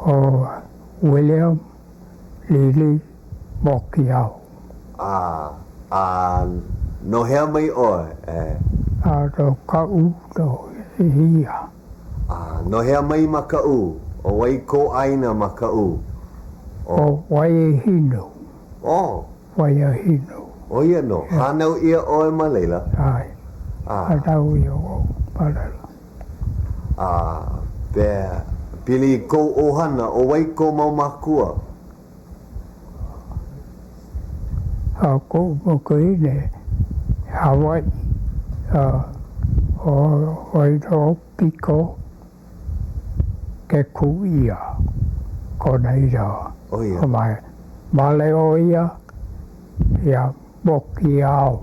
ʻO William Lili Mokiao. A, a no hea mai ʻoe, e? A no Kaʻū nō ia. A no hea mai ma Kaʻū? ʻO wai kō ʻāina ma Kaʻū? ʻO. ʻO Waiahinu. Oh. Waiahinu. ʻO ia nō. Hānau ʻia ʻoe ma laila? ʻAe. A. Hānau ʻia wau ma laila. A, pehea, pili i kou ʻohana, ʻo wai kou mau mākua? A koʻu makuahine, Hawaiʻi, a ʻo ʻo Piko Kekuʻia kona inoa. ʻO ia. Male ʻo ia iā Mokiao.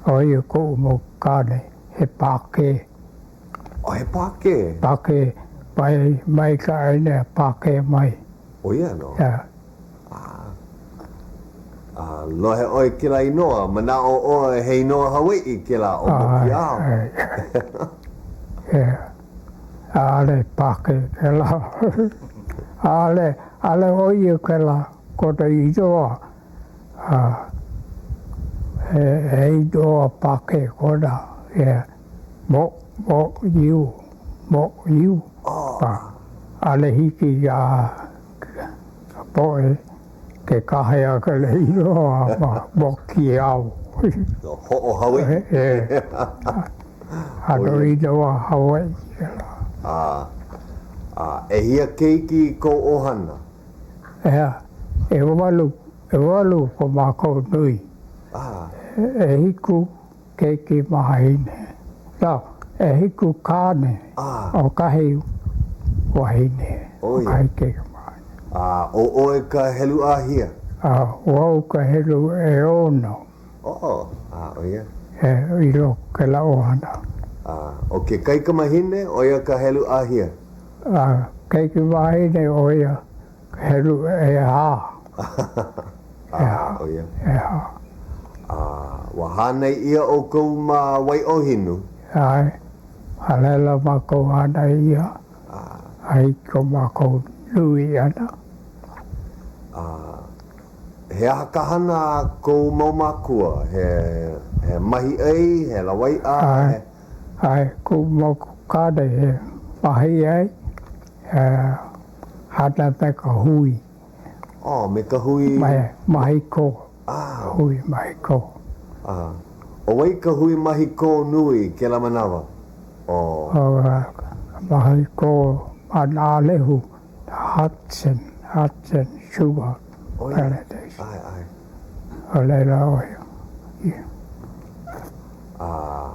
ʻO ia koʻu mau kāne, he Pākē. ʻO he Pākē? Pākē, mai, mai ka ʻāina Pākē mai. ʻO ia nō? Yeah. Ah. A lohe ʻoe i kēlā inoa, manaʻo ʻoe he inoa Hawaiʻi kēlā ʻo Mokiao. Yeah. ʻAʻole Pākē kēlā. ʻAʻole, ʻaʻole ʻo ia kēlā kona inoa. A he, he inoa Pākē kona. Yeah. Mo, mo, iu, mo, iu. Oh. ʻAʻole hiki iā ka poʻe ke kāhea kēlā inoa ma Mokiao. Hoʻohawaiʻi. E. ʻAno inoa Hawaiʻi kēlā. A, a ʻehia keiki i kou ʻohana? ʻEā, ʻewalu, ʻewalu ko mākou nui. A. ʻEhiku Keiki wahine. No, ʻehiku kāne o kahi wahine, o kahi keiki wahine. A ʻo ʻoe ka helu ʻāhia? A wau ka helu ʻeono. Oh, a ʻo ia? E, i loko kēlā ʻohana. A ʻo ke kaikamahine, ʻo ia ka helu ʻāhia? A keiki wahine, ʻo ia ka helu ʻehā. A, ʻo ia. ʻEhā. A, ua hānai ʻia ʻoukou ma Waiʻōhinu? ʻAe, ma laila mākou hānai ʻia a i ko mākou nui ʻana. A, he aha ka hana a kou mau mākua? He, he mahiʻai, he lawaiʻa, he. ʻAe, ʻae, kuʻu mau kāne he mahiʻai, he hana me ka hui. Oh, me ka hui. Mahi kō. Ah. Hui mahi kō. Ah. ʻO wai ka hui mahi kō nui i kēlā manawa? ʻO. ʻO ka mahi kō ma Nālehu, Hudson, Hudson Sugar Plantation. ʻAe, ʻae. ʻO laila ʻo ia. Ah.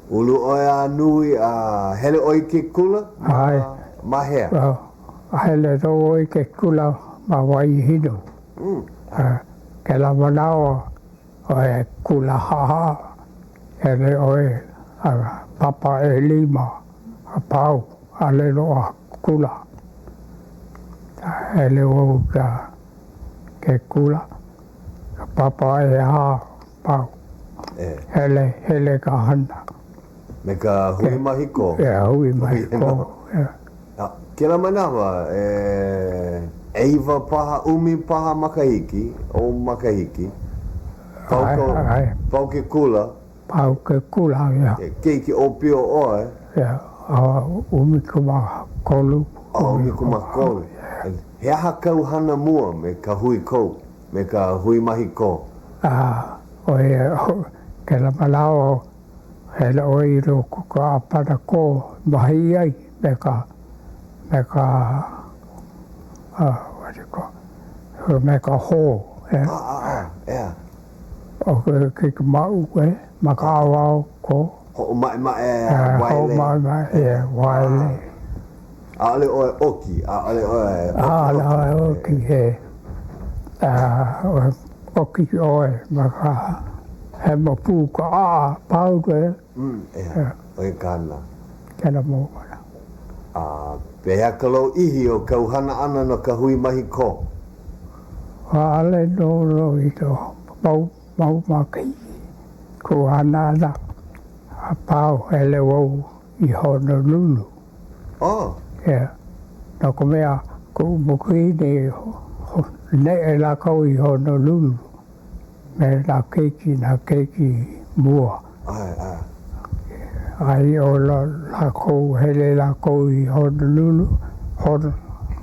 Ulu ʻoe a nui a hele ʻoe i ke kula? ʻAe. Ma hea? Hele nō wau i ke kula ma Waiohinu. Kēlā manawa he kula haʻahaʻa, hele ʻoe a papa ʻelima a pau, ʻaʻole loaʻa kula. Hele wau i ke kula, ka papa ʻehā pau. Hele, hele ka hana. Me ka hui mahi kō. Yeah, hui mahi kō. Yeah. A kēlā manawa, e ʻeiwa paha, ʻumi paha makahiki, ou makahiki, pau ka, pau ke kula. Pau ke kula, yeah. He keiki ʻōpio ʻoe. Yeah, 13. Oh, 13. He aha kāu hana mua me ka hui kou, me ka hui mahi kō? A, ʻo ia, kēlā manawa, Hele ʻoe i loko ka ʻāpana kō mahi ai me ka, me ka, what do you call it, me ka hō, eh. A, a, a, ea. ʻO ke, ke kamaʻu, eh, ma ka ʻaoʻao kō. Hoʻomaʻemaʻe a waele. Hoʻomaʻemaʻe, yeah, waele. ʻAʻole ʻoe ʻoki, ʻaʻole ʻoe ʻoki. ʻAʻole ʻoe ʻoki, he, ʻoki ʻoe ma ka hemo pū ka ʻaʻa pau koe. Mm, ʻeā, ʻo ia ka hana. Kēlā mau hana. A pehea ka lōʻihi o kāu hana ʻana no ka hui mahi kō? ʻAʻole nō lōʻihi loa, mau, mau makahiki kuʻu hana ʻana a pau hele wau i Honolulu. Oh. Yeah. No ka mea, kuʻu mokuhine, neʻe lākou i Honolulu me nā keiki, nā keiki mua. ʻAe, ʻae. A i ola lākou, hele lākou i Honolulu, hon,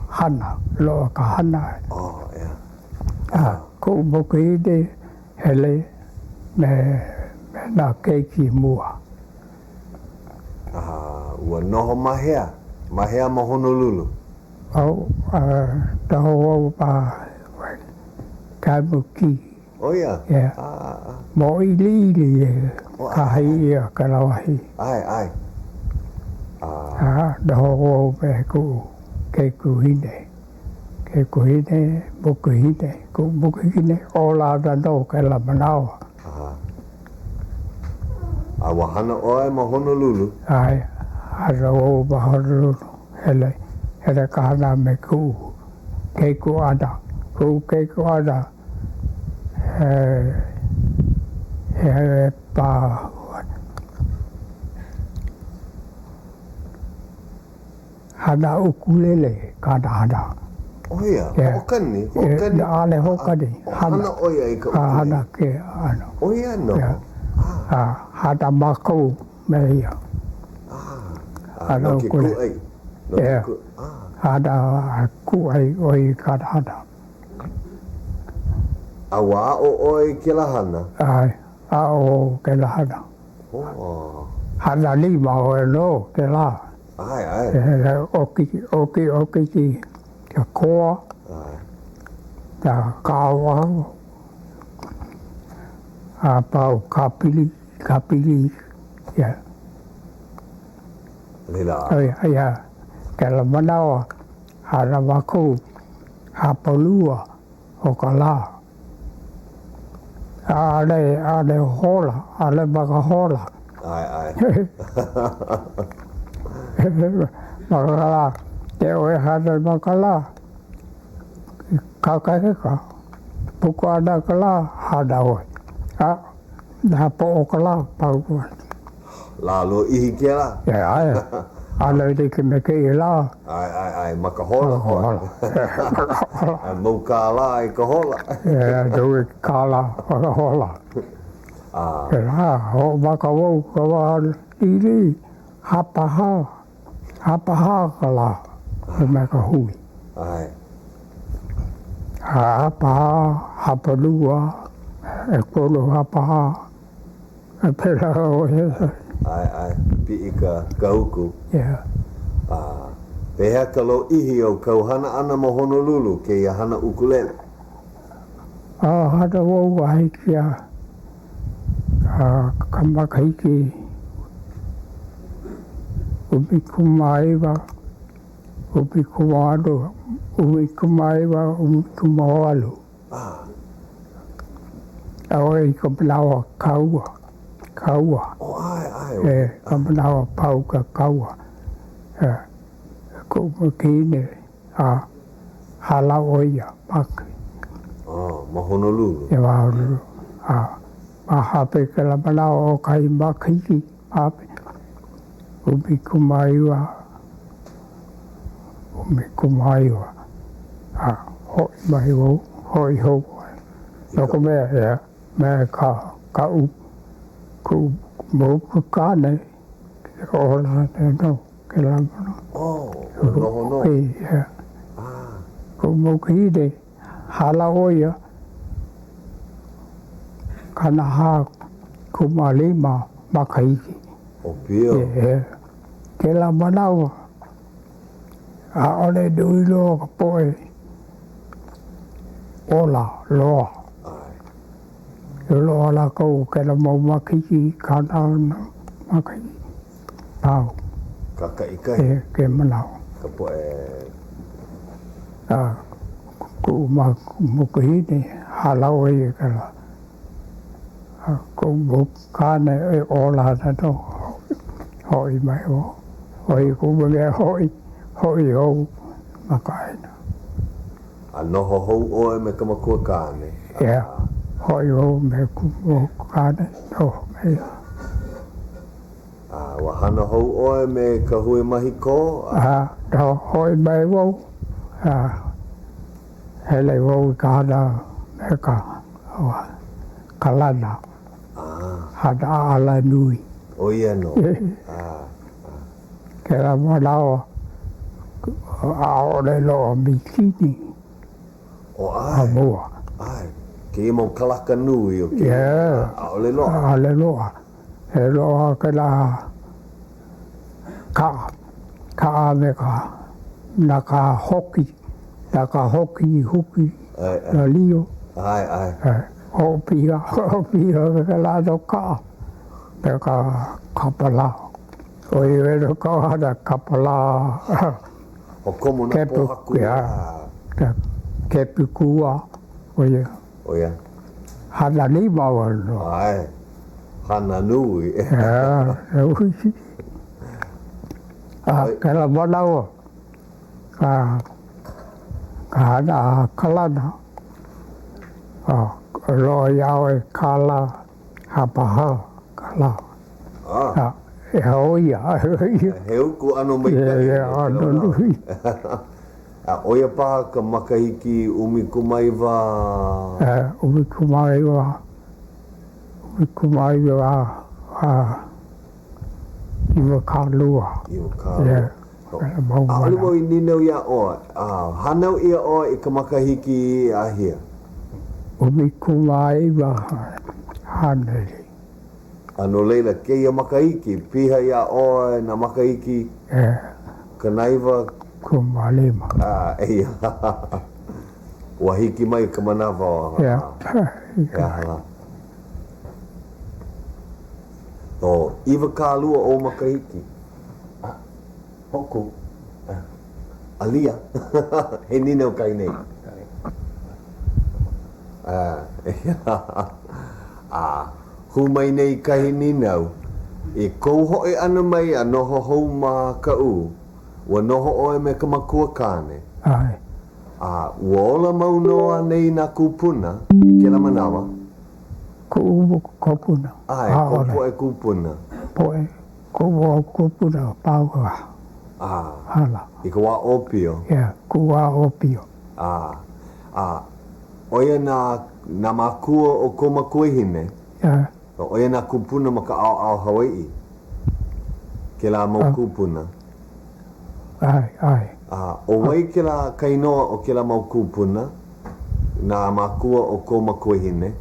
hana, loaʻa ka hana. Oh, yeah. A kuʻu mokuhine, hele me, me nā keiki mua. A ua noho ma hea? Ma hea ma Honolulu? Oh, noho wau ma Kaimuki. Oh ia? Yeah. Mōʻiliʻili e kahi ʻia kēlā wahi. ʻAe, ʻae. A noho wau me kuʻu keikuhine. Keikuhine, mokuhine, kuʻu mokuhine, ola ana nō kēlā manawa. A ua hana ʻoe ma Honolulu? ʻAe, hana wau ma Honolulu. Hele, hele ka hana me kuʻu keikuʻana. Kuʻu keikuʻana, he, he pā. Hana ʻukulele kāna hana. ʻO ia, hoʻokani, hoʻokani. ʻAʻole hoʻokani, hana. Hana ʻo ia i ka ʻukulele. Hana ke ʻano. ʻO ia nō. A hana mākou me ia. A, no ke kūʻai. No ke kū, a. Hana kūʻai ʻo ia i kāna hana. A ua aʻo ʻoe i kēlā hana? ʻAe, aʻo kēlā hana. Hana lima ʻoe nō kēlā. ʻAe, ʻae. He ʻoki, ʻoki, ʻoki i ka koa, ka kāʻoʻaʻo, a pau kāpili, kāpili, ia. Leila. Ia, kēlā manawa, hana mākou hapalua o ka lā. ʻAʻole, ʻaʻole hola, ʻaʻole ma ka hola. ʻAe, ʻae. Ma ka lā, ke ʻoe hana ma ka lā, kakahiaka, puka ana ka lā, hana ʻoe. A, nā poʻo ka lā, pau ʻoe. Lā lōʻihi kēlā? ʻAe, ʻaʻole like me kēia lā. ʻAe, ʻae, ʻae, ma ka hola ʻoe. Ma ka hola. A mau kālā i ka hola. ʻEā, nui kālā ma ka hola. A. Kēlā, hoʻomaka wau ka wā liʻiliʻi, hapahā, hapahā ka lā me ka hui. ʻAe. A hapahā, hapalua, ʻekolu hapahā. A pēlā ʻo ia. ʻAe, ʻae, piʻi ka, ka uku. Yeah. A, pehea ka lōʻihi o kāu hana ʻana ma Honolulu, kēia hana ʻukulele? A hana wau a hiki a, a ka makahiki 19, 18, 19, 18. A. ʻAʻole i ka manawa kaua, kaua. Oh, ʻae, ʻae. E, ka manawa pau ka kaua. E, kuʻu makuahine, a hālau ʻo ia, make. Oh, ma Honolulu. E, ma Honolulu. A ma hope kēlā manawa o kahi makahiki, ma hope, 19, 19, a hoʻi mai wau, hoʻi hou mai. No ka mea, ʻeā, me ka, kaʻu, kuʻu moku kāne, ke ola ana nō kēlā manawa. Oh, ua noho nō. ʻEā. Kuʻu makuahine, hala ʻo ia 45 makahiki. ʻŌpio. ʻEā. Kēlā manawa, ʻaʻole nui loa ka poʻe ola loa. Loaʻa lākou kēlā mau makahiki, 60 makahiki, pau. Kākaʻikahi. E, ke manawa. Ka poʻe. A kuʻu makuahine, hālau ʻo ia kēlā. A koʻu mau kāne e ola ana nō, hoʻi mai wau. ʻO ia kuʻu mea hoʻi, hoʻi hou ma ka ʻāina. A noho hou ʻoe me ka makua kāne? ʻEā, hoʻi wau me kuʻu mau kāne, noho me ia. A ua hana hou ʻoe me ka hui mahi kō? A, no, hoʻi mai wau, a hele wau i ka hana me ka kalana, hana alanui. ʻO ia nō. A, a. Kēlā manawa, ʻaʻole loa mīkini. ʻO ʻae. Ma mua. ʻAe. Kēia mau kalaka nui o kēia. Yeah. ʻAʻole loaʻa. ʻAʻole loaʻa. He loaʻa kēlā kaʻa, kaʻa me ka, na ka hoki, na ka hoki i huki nā lio. ʻAe, ʻae. Hoʻopiha, hoʻopiha me kēlā ʻano kaʻa me ka kapalā. ʻO ia nō ka hana kapalā. ʻO komo nā pōhaku. Kepu, kepu kua, ʻo ia. ʻO ia. Hana lima wale nō. ʻAe, hana nui. ʻAe, nui. A kēlā manawa, ka, ka hana a kalana, a loaʻa iā ʻoe kālā hapahā ka lā. Ah. E hao ia. He uku ʻano maikaʻi. He ʻano nui. A ʻo ia paha ka makahiki 19. 19, 19 a 20. 20. ʻAʻole wau i nīnau iā ʻoe, hānau ʻia ʻoe i ka makahiki ʻehia? 1900. A no laila, kēia makahiki, piha iā ʻoe nā makahiki 95. 15. A, eia. Ua hiki mai ka manawa o He aha lā? ʻO 20 ou makahiki. A, hoʻokū. Alia. He nīnau kai nei. A, hū mai nei kahi nīnau, I kou hoʻi ʻana mai a noho hou ma Kaʻū, ua noho ʻoe me ka makua kāne? ʻAe. A ua ola mau nō anei nā kūpuna i kēlā manawa? Kuʻu kūpuna. ʻAe, kou poʻe kūpuna. Poʻe Kuʻu kūpuna pau a hala. I ka wā ʻōpio? Yeah, kuʻu wā ʻōpio. A, a, ʻo ia nā, nā mākua o kou makuahine? Yeah. ʻO ia nā kūpuna ma ka ʻaoʻao Hawaiʻi? Kēlā mau kūpuna? ʻAe, ʻae. A, ʻo wai kēlā, ka inoa o kēlā mau kūpuna, nā mākua o kou makuahine?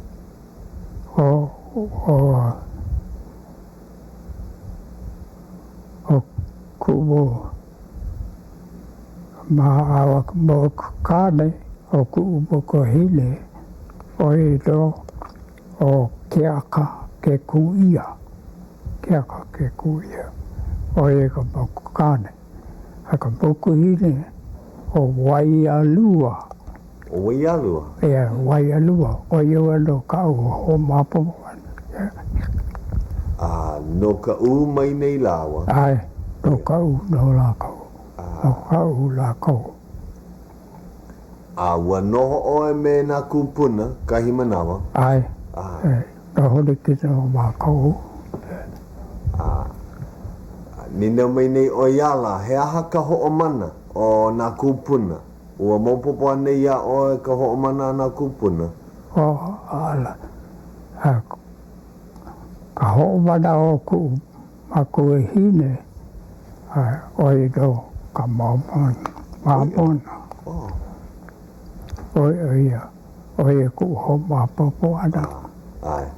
ʻO, ʻo. ʻO kuʻu moku kāne, ʻo kuʻu mokuahine, ʻo ia nō ʻo Keaka Kekūʻia, Keaka Kekūʻia, ʻo ia ka moku kāne. A ka mokuahine, ʻo Waialua. ʻO Waialua? Yeah, Waialua. ʻO ia wale nō kaʻu hoʻomaopopo ʻana. Yeah. A no Kaʻū mai nei lāua? ʻAe, no Kaʻū nō lākou. No Kaʻū lākou. A ua noho ʻoe me nā kūpuna kahi manawa? ʻAe, noho like nō mākou. A nīnau mai nei ʻo ia ala, he aha ka hoʻomana o nā kūpuna? Ua maopopo anei iā ʻoe ka hoʻomana a nā kūpuna? ʻO ala ka hoʻomana o kuʻu makuahine, ʻo ia nō ka Mōmona. ʻO ia, ʻo ia kuʻu hoʻomaopopo ʻana. ʻAe.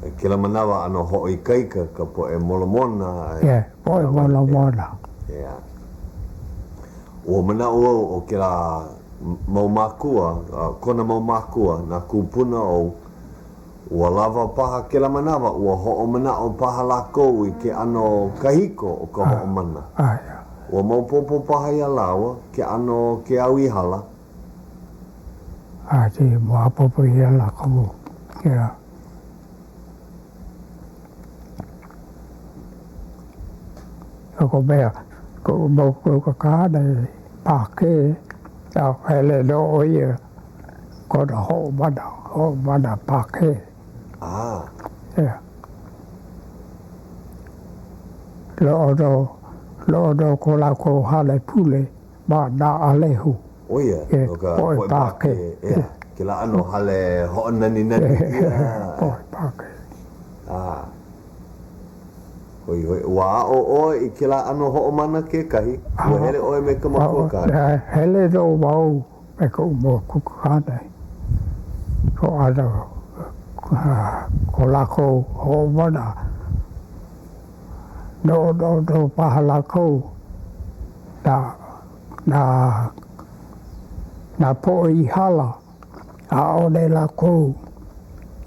I kēlā manawa ʻano hoʻoikaika ka poʻe Molomona. Yeah, poʻe Molomona. Yeah. Ua manaʻo au ʻo kēlā mau mākua, kona mau mākua, nā kūpuna ou, ua lawa paha kēlā manawa, ua hoʻomanaʻo paha lākou i ke ʻano kahiko o ka hoʻomana. Ua maopopo paha iā lāua ke ʻano o ke au i hala. A te maopopo iā lākou kēlā. No ka mea, koʻu mau kāne Pākē, a hele nō ʻo ia kona hoʻomana, hoʻomana Pākē. Ah. Yeah. Loaʻa nō, loaʻa nō ko lākou hale pule ma Nāʻalehu. ʻO ia, no ka poʻe Pākē, ʻeā, kēlā ʻano hale hoʻonaninani ʻia. Poʻe Pākē. A, hoihoi, ua aʻo ʻoe i kēlā ʻano hoʻomana kekahi? Ua hele ʻoe me ka makua kāne? Hele nō wau me koʻu makua kāne. Ko ʻano, ko lākou hoʻomana, noʻonoʻo nō paha lākou nā, nā, nā poʻe i hala, ʻaʻole lākou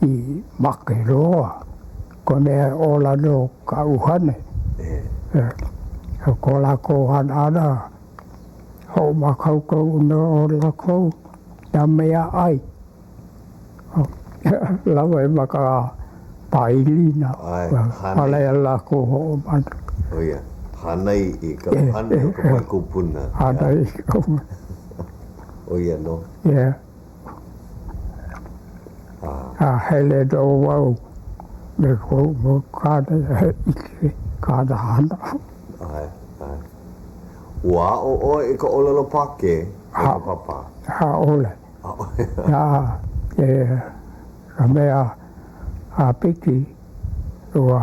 i make loa, ka mea e ola nō ka ʻuhane. Ko lākou hana ʻana, Hoʻomākaukau nō lākou nā mea ʻai. Lawe ma ka pāilina, a laila lākou hoʻomana. ʻO ia, hānai i ka ʻuhane o ka poʻe kūpuna. Hānai i ka ʻuhane. ʻO ia nō. Yeah. A hele nō wau me koʻu mau kāne e ʻike kāna hana. ʻAe, ʻae. Ua aʻo ʻoe i ka ʻōlelo Pākē ma ka papa? ʻAʻole. ʻAʻole. A, e, ka mea ʻāpiki, ua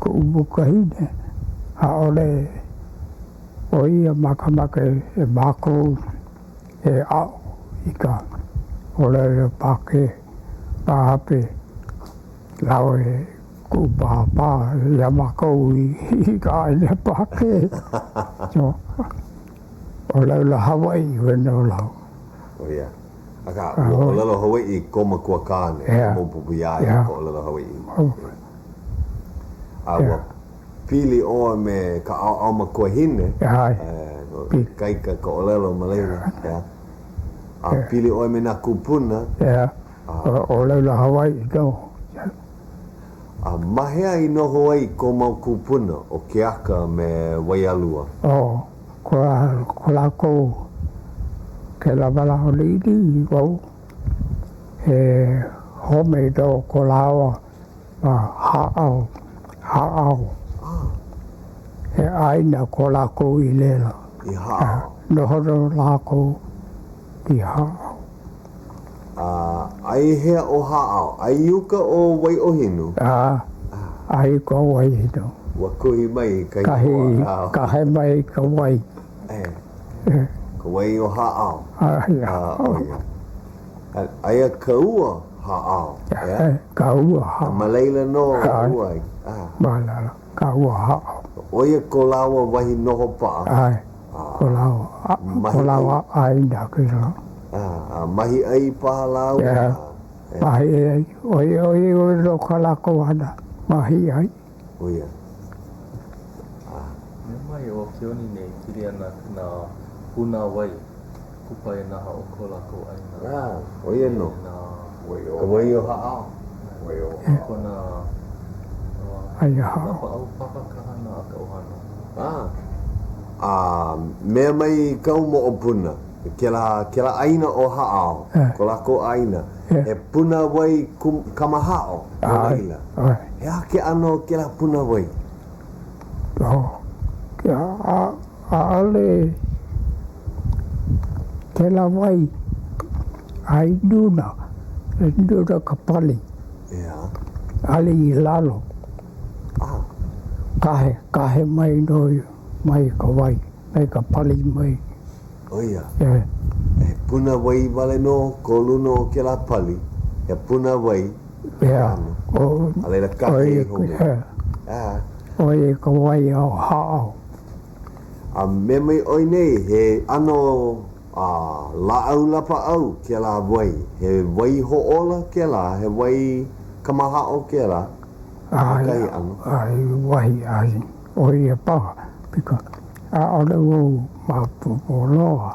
kuʻu makuahine, ʻaʻole ʻo ia makemake e mākou e aʻo i ka ʻōlelo Pākē ma hope. Lawe kuʻu pāpā iā mākou i ka ʻāina Pākē. So, ʻōlelo Hawaiʻi wale nō lāua. ʻO ia. Akā, ua ʻōlelo Hawaiʻi kō makua kāne, yeah. Maopopo iā ia ka ʻōlelo Hawaiʻi. A ua pili ʻoe me ka ʻaoʻao makuahine, ʻAe. Ikaika ka ʻōlelo ma laila. Yeah. A pili ʻoe me nā kūpuna. Yeah. ʻŌlelo Hawaiʻi nō. A ma hea i noho ai kō mau kūpuna ʻo Keaka me Waialua? ʻO ko lākou kēlā walaʻau liʻiliʻi wau, he home nō ko lāua ma Hāʻao, Hāʻao. He ʻāina ko lākou i laila. I Hāʻao. Noho nō lākou i Hāʻao. A ai hea ʻo Hāʻao? Ai i uka o Waiʻōhinu? A, ai i uka o Waiʻōhinu. Ua kuhi mai kahi hoa. Kahi, kahe mai ka wai. E. Ka wai o Hāʻao. A, ia. A, ʻo ia. Aia ka ua Hāʻao, ʻeā? Ka ua Hāʻao. A ma laila nō ka ua ai. Ma laila, ka ua Hāʻao. ʻO ia ko lāua wahi noho paʻa. ʻAe. Ko lāua, ko lāua ʻāina kēlā. A mahiʻai paha lāua? Yeah. Mahiʻai. ʻO ia, ʻo ia wale nō kā lākou hana, mahiʻai. ʻO ia. Mea mai ʻo Keoni nei pili ana nā pūnāwai kupaianaha o ko lākou ʻāina. Ah, ʻo ia nō. Ka wai o Hāʻao. Kona lapaʻau paha ka hana a ka ʻohana. Ah. A mea mai kāu moʻopuna, kēlā, kēlā ʻāina ʻo Hāʻao, ko lākou ʻāina, he punawai kamahaʻo ko laila. He aha ke ʻano o kēlā punawai? ʻAʻole kēlā wai a i luna, i luna ka pali, ʻaʻole i lalo. Kahe, kahe mai nō mai ka wai, mai ka pali mai. ʻO ia, he puna wai wale nō ko luna o kēlā pali, he puna wai ʻano, a laila kahe iho mai. ʻO ia ka wai o Hāʻao. A mea mai ʻoe nei, he ʻano lāʻau lapaʻau kēlā wai, he wai hoʻōla kēlā, he wai kamahaʻo kēlā, ma kahi ʻano. ʻAe, wahi ʻae, ʻo ia paha, because ʻaʻole wau maopopo loa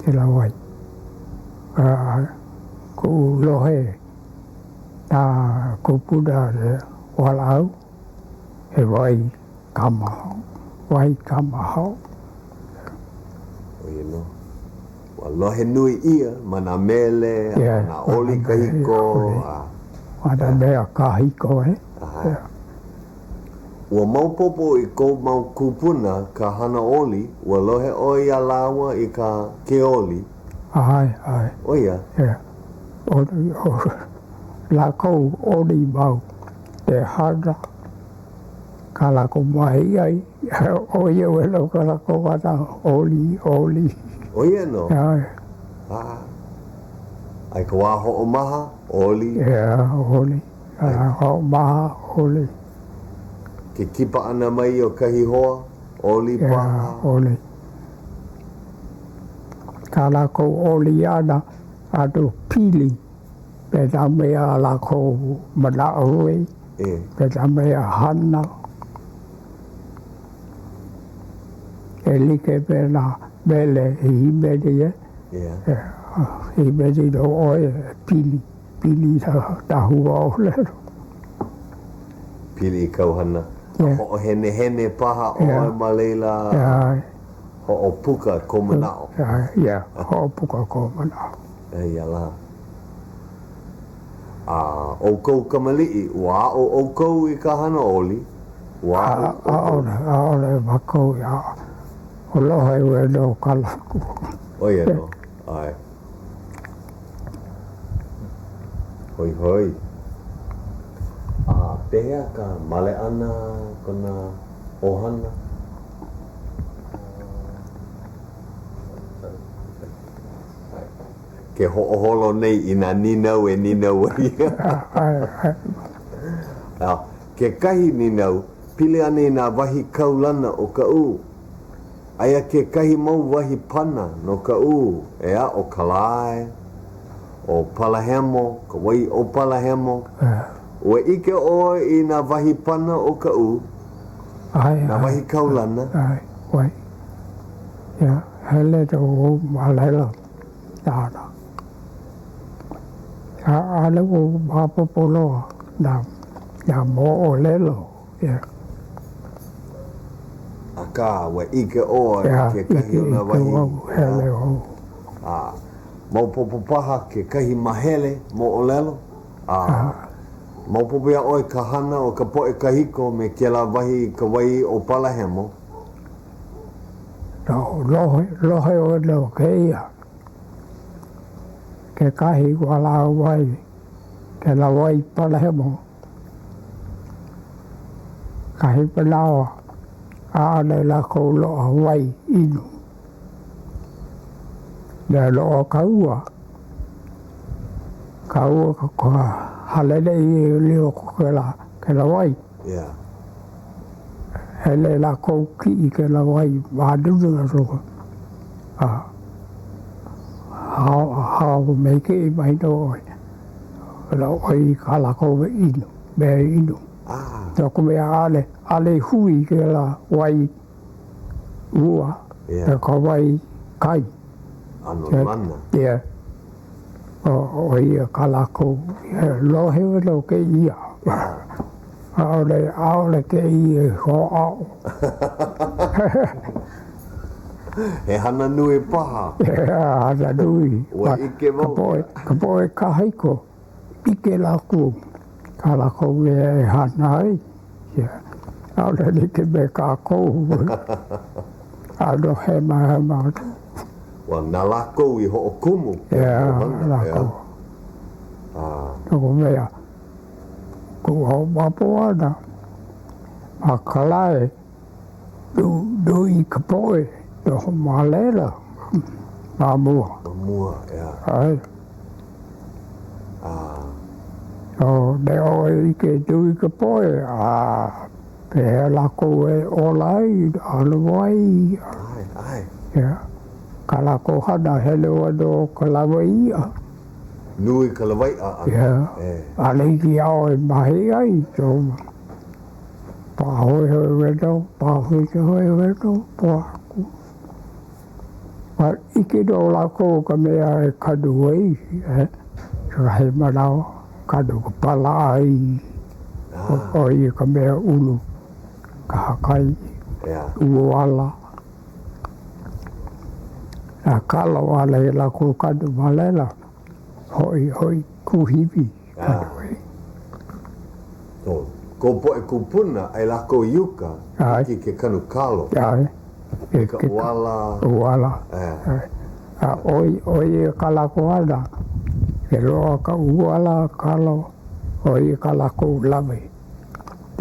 kēlā wai. A kuʻu lohe nā kūpuna walaʻau, he wai kamahaʻo, wai kamahaʻo. ʻO ia nō. Ua lohe nui ʻia ma nā mele a ma nā oli kahiko a. Ma nā mea kahiko, eh? Ua maopopo i kou mau kūpuna ka hana oli, ua lohe ʻoe iā lāua i ka ke oli? ʻAe, ʻae. ʻO ia? Yeah. ʻO, ʻo lākou oli mau e hana kā lākou mahiʻai, ʻo ia wale nō kā lākou hana oli, oli. ʻO ia nō? ʻAe. A, a i ka wā hoʻomaha, oli? Yeah, oli. A hoʻomaha, oli. Ke kipa ʻana mai o kahi hoa, oli paha. Yeah, oli. Kā lākou oli ʻana, ʻano pili me nā mea a lākou manaʻo ai, me nā mea hana. E like me nā mele i hīmeni e, hīmeni nō ʻoe e pili. Pili i nā huaʻōlelo. Pili i kāu hana. A hoʻohenehene paha ʻoe ma laila. Hoʻopuka kou manaʻo. Yeah, hoʻopuka kou manaʻo. Eia lā. A ʻoukou kamaliʻi, ua aʻo ʻoukou i ka hana oli? Ua aʻo ʻoukou? ʻAʻole, ʻaʻole mākou i aʻo. ʻO lohe wale nō kā lākou. ʻO ia nō, ʻae. Hoihoi. A pehea ka male ʻana kona ʻohana? Ke hoʻoholo nei i nā nīnau e nīnau ai. A kekahi nīnau, pili ana i nā wahi kaulana o Kaʻū. Aia kekahi mau wahi pana no Kaʻū, ʻeā, ʻo Kalae, ʻo Palahemo, ka wai ʻo Palahemo. Ua ʻike ʻoe i nā wahi pana o Kaʻū, nā wahi kaulana? ʻAe, wai. Ia, hele nō wau ma laila nāna. ʻAʻole wau maopopo loa nā moʻolelo. Yeah. Akā, ua ʻike ʻoe i kekahi o nā wahi. Hele wau. A maopopo paha kekahi mahele moʻolelo? A maopopo iā ʻoe ka hana o ka poʻe kahiko me kēlā wahi i ka wai ʻo Palahemo? No, lohe, lohe ʻoe no kēia. Kekahi walaʻau wai, kēlā wai Palahemo. Kahi manawa, ʻaʻole lākou loaʻa wai inu. Mea loaʻa ka ua, ka ua ka haleleʻi e lilo ko kēlā, kēlā wai. Yeah. Hele lākou kiʻi kēlā wai mānunu a hao, hao maikaʻi mai nō ʻoe. ʻOi i kā lākou mea inu, mea inu. No ka mea, ʻaʻole, ʻaʻole i hui kēlā wai ua me ka wai kai. ʻAno lana. Yeah. ʻO ia kā lākou, lohe wale nō kēia. ʻAʻole, ʻaʻole kēia i hoʻāʻo. He hana nui paha. He hana nui. Ua ʻike wau. Ka poʻe, ka poʻe kahiko, ʻike lākou, kā lākou mea e hana ai. Yeah. ʻAʻole like me kākou. ʻAno hemahema. Well, na lākou i hoʻokumu. Yeah, lākou. Ah. No ka mea, kuʻu hoʻomaopopo ʻana ma ka lae, Nui ka poʻe noho ma laila ma mua. Ma mua, ʻeā. ʻAe. A. No, ne ʻoe ʻike nui ka poʻe, a pehea lākou e ola ai, ʻano ai. ʻAe, ʻae. Yeah. Kā lākou hana, hele ʻoe no ka lawe iʻa. Nui ka lawaiʻa ʻana. Yeah. ʻAʻole hiki iā ʻoe mahiʻai, so. Pāhoehoe nō, pāhoehoe nō, pōhaku. A ʻike nō lākou ka mea e kanu ai, eh, kekahi manawa, kanu ka palaʻai, ʻo ia ka mea ulu kahakai, ʻuala. A kalo ʻale lākou kanu ma laila, hoʻi, hoʻi kuhiwi kanu ai. Oh. Kou poʻe kūpuna, ʻai lākou i uka, hiki ke kanu kalo. ʻAe. Me ka ʻuala. ʻUala. ʻAe. A ʻoi, ʻo ia kā lākou hana, ke loaʻa ka ʻuala, kalo, ʻo ia kā lākou lawe.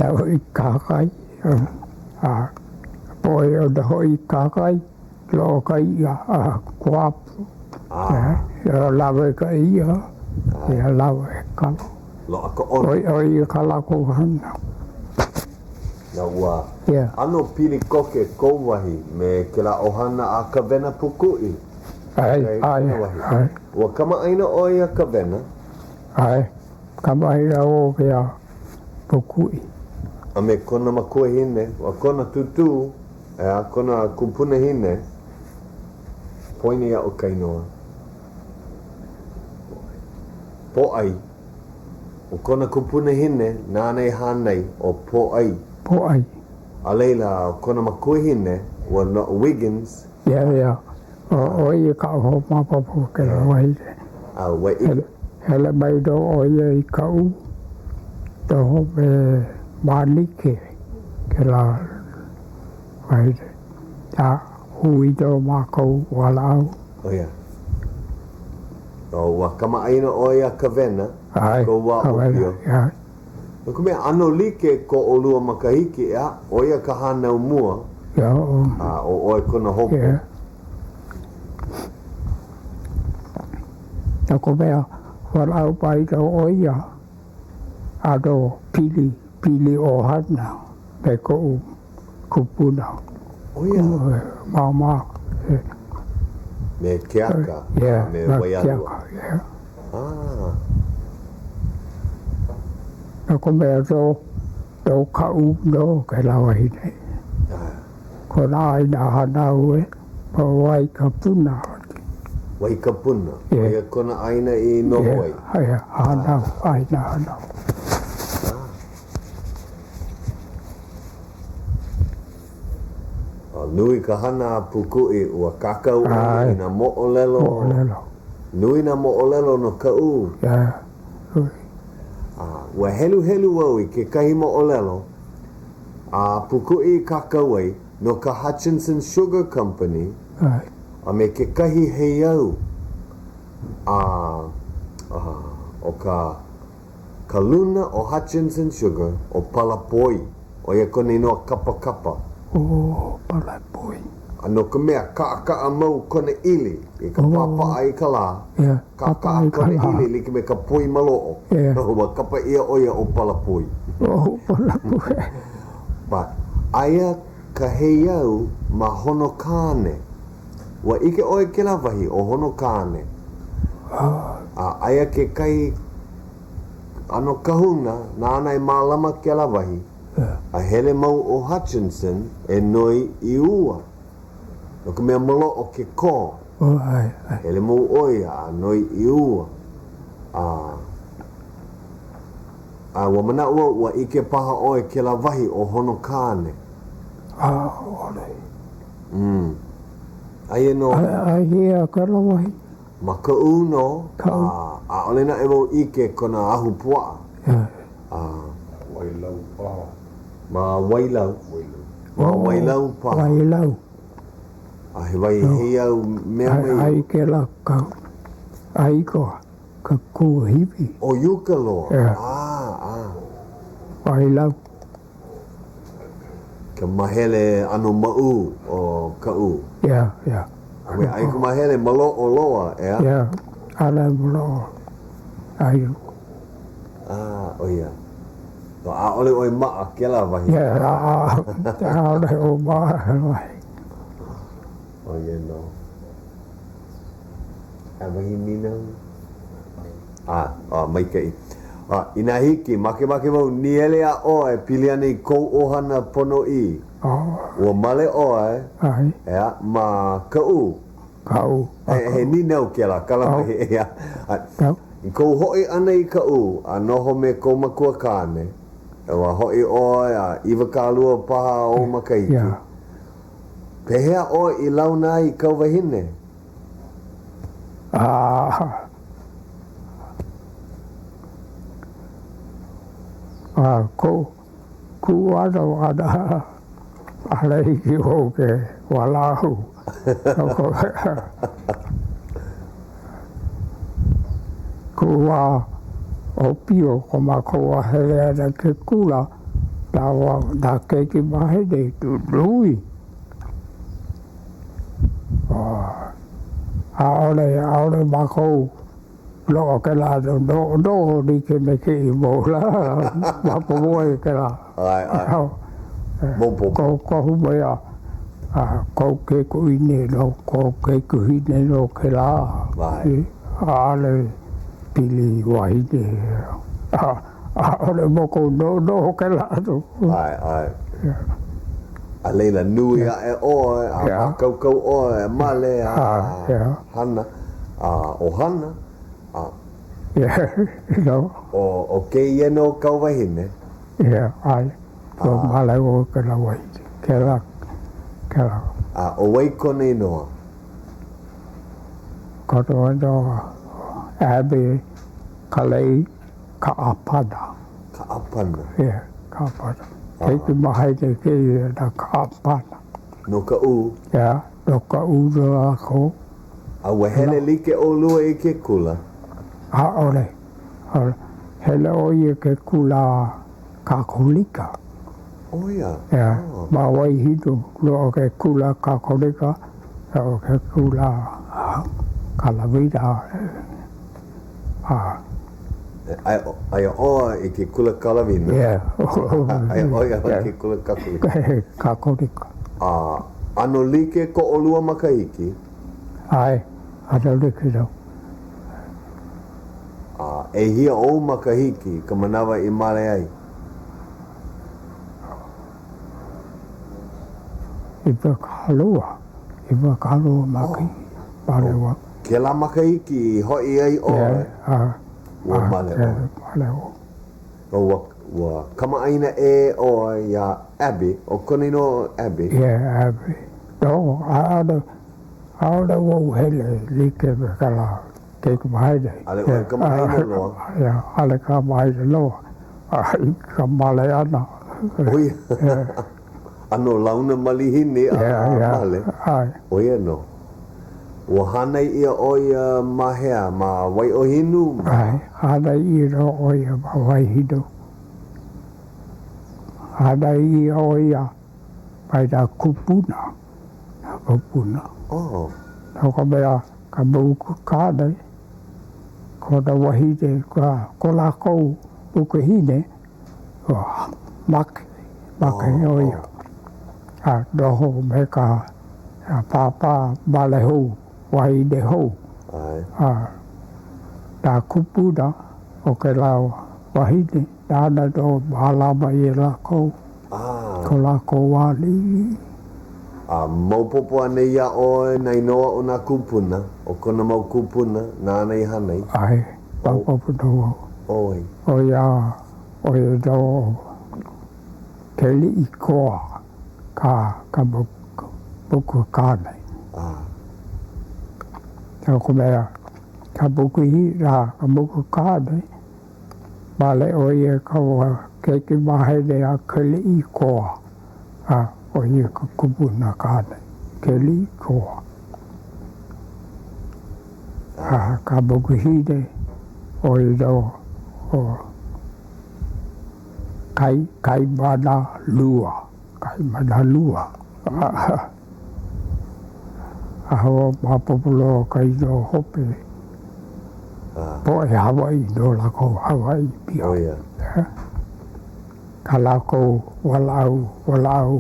A i kahakai, a poʻe ona hoʻi i kahakai, loaʻa ka iʻa, a kuapo. A lawe ka iʻa, ia lawe kalo. Loaʻa ka ʻono. ʻO ia kā lākou hana. Na ua ʻano pili koke kou wahi me kēlā ʻohana a Kawena Pūkuʻi. ʻAe, ʻae, ʻae. Ua kamaʻāina ʻoe iā Kawena? ʻAe, kamaʻāina wau iā Pūkuʻi. A me kona makuahine, a kona tūtū, ʻeā, kona kupunahine, poina iaʻu ka inoa. Pōʻai. ʻO kona kupunahine nāna i hānai ʻo Pōʻai. Pōʻai. A laila, ʻo kona makuahine, ua no Wiggins. Yeah, yeah. ʻO ia kaʻu hoʻomaopopo kēlā wahine. A ua ʻike. Hele mai nō ʻo ia i Kaʻū, noho me Mānike kēlā wahine. A hui nō mākou walaʻau. ʻO ia. ʻO ua kamaʻāina ʻoe iā Kawena, kou wā ʻōpio. No ka mea, ʻano like ko ʻolua makahiki, ʻeā, ʻo ia ka hānau mua, a ʻo ʻoe kona hope. No ka mea, walaʻau mai nō ʻo ia ʻano pili, pili ʻohana me koʻu kupuna. ʻO ia. Māmā. Me Keaka a me Waialua. Ah. No ka mea, no, no Kaʻū nō kēlā wahine. Ah. Kona ʻāina hānau e, ʻo Waikapuna. Waikapuna. ʻO ia kona ʻāina i noho ai. Yeah, hānau, ʻāina hānau. Ah. A nui ka hana a Pūkuʻi, ua kākau ʻo ia i nā moʻolelo. Moʻolelo. Nui nā moʻolelo no Kaʻū. Yeah. Nui. A ua heluhelu au i kekahi moʻolelo a Pūkuʻi i kākau ai no ka Hutchinson Sugar Company a me kekahi heiau a, a, ʻo ka Ka luna o Hutchinson Sugar, ʻo Palapoi, ʻo ia kona inoa kapakapa. ʻO Palapoi. A no ka mea, kaʻakaʻa mau kona ʻili i ka pāpaʻa i ka lā, kaʻakaʻa kona ʻili like me ka poi maloʻo, ua kapa ʻia ʻo ia ʻo Palapoi. ʻO Palapoi. But, aia ka heiau ma Honokāne. Ua ʻike ʻoe i kēlā wahi ʻo Honokāne? A aia kekahi ʻano kahuna nāna e mālama kēlā wahi, a hele mau ʻo Hutchinson e noi i ua, no ka mea maloʻo ke kō. Hele mau ʻo ia a noi i ua, a a ua manaʻo au ua ʻike paha ʻoe kēlā wahi ʻo Honokāne. ʻAʻole. Mm. Aia nō. Aia kēlā wahi. Ma Kaʻū nō, a ʻaʻole naʻe wau ʻike kona ahupuaʻa. A. Wailau paha. Ma Wailau. Ma Wailau paha. Wailau. A he wahi heiau mea mai. Ai kēlā kau. Ai ko ka kuahiwi. ʻO uka loa. Ah, ah. Wailau. Ka mahele ʻano maʻū o Kaʻū. Yeah, yeah. Ua ai ka mahele maloʻo loa, ʻeā? Yeah, ʻaʻole maloʻo. ʻAi. Ah, ʻo ia. No, ʻaʻole ʻoe maʻa kēlā wahi. Yeah, ʻaʻole ʻo maʻa wahi. ʻO ia nō. A wahi nīnau? A, a, maikaʻi. A, inā hiki, makemake wau nīele iā ʻoe e pili ana i kou ʻohana ponoʻī. Ua male ʻoe, ʻeā, ma Kaʻū. Kaʻū. He, he nīnau kēlā, kala mai, ʻeā. I kou hoʻi ʻana i Kaʻū a noho me kou makua kāne, ua hoʻi ʻoe a 20 paha ou makahiki. Pehea ʻoe i launa ai i kau wahine? A, a koʻu. Kuʻu ʻano ʻana, ʻaʻole hiki wau ke walaʻau. No ka mea, kuʻu wā ʻōpio ko mākou wā hele ʻana i ke kula, nā wā, nā keiki wahine nui. ʻAʻole, ʻaʻole mākou Loaʻa kēlā noʻonoʻo like me kēia mau lā, maopopo ai kēlā. ʻAe, ʻae. Maopopo. Kohu mea, kou keikuʻine no kou keikuhine no kēlā. ʻAe. ʻAʻole pili wahine. ʻAʻole mākou noʻonoʻo kēlā ʻano. ʻAe, ʻae. A laila, nui aʻe ʻoe, a mākaukau ʻoe, a male, a hana, a ʻohana, a. ʻO kēia nō kāu wahine? Yeah, ʻae. Ua male wau i kēlā wahine. Kēlā, kēlā. A ʻo wai kona inoa? Kona inoa, Abby Kalei. Kaʻapana. Kaʻapana. Yeah, Kaʻapana. Keiki wahine kēia na Kaʻapana. No Kaʻū? Yeah, no Kaʻū nō lākou. A ua hele like ʻolua i ke kula? ʻAʻole. ʻAʻole. Hele ʻo ia i ke kula Kakolika. ʻO ia? Yeah, ma Waihinu loaʻa ke kula Kakolika, loaʻa ke kula Kalawina. Aia ʻoe i ke kula Kalawina. Aia ʻo ia i ke kula Kakolika. Kakolika. A ʻano like ko ʻolua makahiki? ʻAe, ʻano like nō. A ʻehia ou makahiki i ka manawa i male ai? 20, 20 makahiki, male wau. Kēlā makahiki i hoʻi ai ʻoe, ua male ʻoe. Male wau. Ua, ua kamaʻāina ʻē ʻoe iā Abby, ʻo kona inoa ʻo Abby. Yeah, Abby. No, ʻaʻole, ʻaʻole wau hele like me kēlā keiki wahine. ʻAʻole ʻoe kamaʻāina loa? Yeah, ʻaʻole kamaʻāina loa. A i ka male ʻana. ʻO ia. ʻAno launa malihini a male. ʻO ia nō. Ua hānai ʻia ʻo ia ma hea? Ma Waiʻōhinu? ʻAe, hānai ʻia nō ʻo ia ma Waihinu. Hānai ʻia ʻo ia mai nā kūpuna, nā kūpuna. Oh. No ka mea, ka moku kāne, kona wahine, ko lākou mokuhine, ua make, make ʻo ia. A noho me ka pāpā male hou, wahine hou. A nā kūpuna o kēlā wahine, nāna nō mālama iā lākou, ko lākou wā liʻiliʻi. A maopopo anei iā ʻoe nā inoa o nā kūpuna, o kona mau kūpuna nāna i hānai? ʻAe, maopopo nō wau. ʻO wai? ʻO ia, ʻo ia nō Keliʻikoa ka, ka moku kāne. Ah. No ka mea, ka moku hina, ka moku kāne, male ʻo ia ka keiki wahine a Keliʻikoa. A ʻo ia ka kupuna kāne, Keliʻikoa. A ka mokuhine, ʻo ia nō ʻo Kai, Kaimanalua, Kaimanalua. A hoʻomaopopo loa ka inoa hope, poʻe Hawaiʻi nō lākou, Hawaiʻi pia. ʻO ia. Kā lākou walaʻau, walaʻau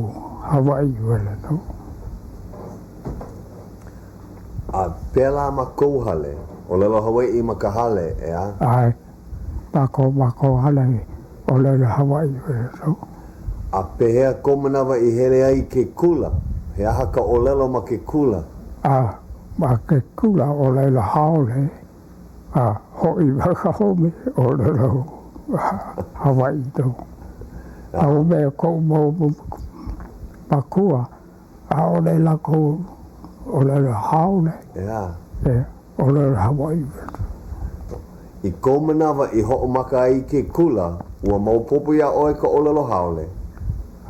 Hawaiʻi wale nō. A pēlā ma kou hale, ʻōlelo Hawaiʻi ma ka hale, ʻeā? ʻAe, ma ko mākou hale, ʻōlelo Hawaiʻi wale nō. A pehea kou manawa i hele ai i ke kula? He aha ka ʻōlelo ma ke kula? A ma ke kula, ʻōlelo haole. A hoʻi ma ka home, ʻōlelo Hawaiʻi nō. A ʻo mea koʻu mau makua, ʻaʻole lākou ʻōlelo haole, ʻEā. ʻōlelo Hawaiʻi wale. I kou manawa i hoʻomaka ai i ke kula, ua maopopo iā ʻoe ka ʻōlelo haole?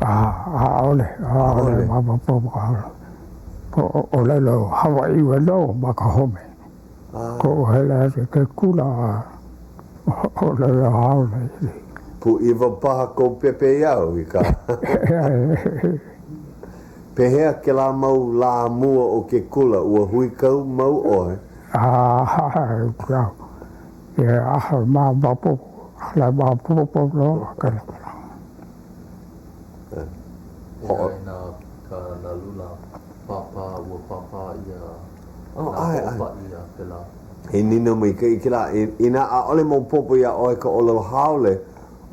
ʻAʻole, ʻaʻole maopopo ka ʻōlelo Hawaiʻi wale nō ma ka home. Koʻu hele aku i ke kula a ʻōlelo haole. Pūʻiwa paha kou pepeiao i ka. Pehea kēlā mau lā mua o ke kula, ua huikau mau ʻoe? ʻAe, ʻaʻole maopopo, ʻaʻole maopopo loa kēlā. Hoʻi nā ka nā lula pāpā ua pāpā ʻia nā hoʻopaʻi a pēlā. He nīnau maikaʻi kēlā. Inā ʻaʻole maopopo iā ʻoe ka ʻōlelo haole,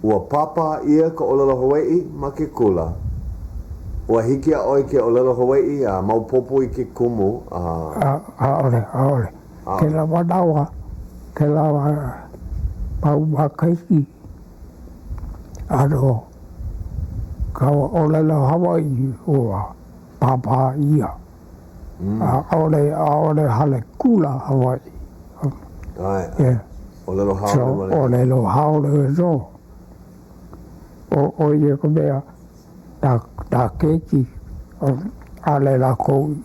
ua pāpā ʻia ka ʻōlelo Hawaiʻi ma ke kula. Ua hiki iā ʻoe ke ʻōlelo Hawaiʻi a maopopo i ke kumu a. ʻAʻole, ʻaʻole. Kēlā manawa, kēlā mau makahiki. ʻAno ka ʻōlelo Hawaiʻi ua pāpā ʻia. ʻAʻole, ʻaʻole hale kula Hawaiʻi. ʻAe, ʻōlelo haole wale. So, ʻōlelo haole nō. ʻO, ʻo ia ka mea, nā, nā keiki, ʻaʻole lākou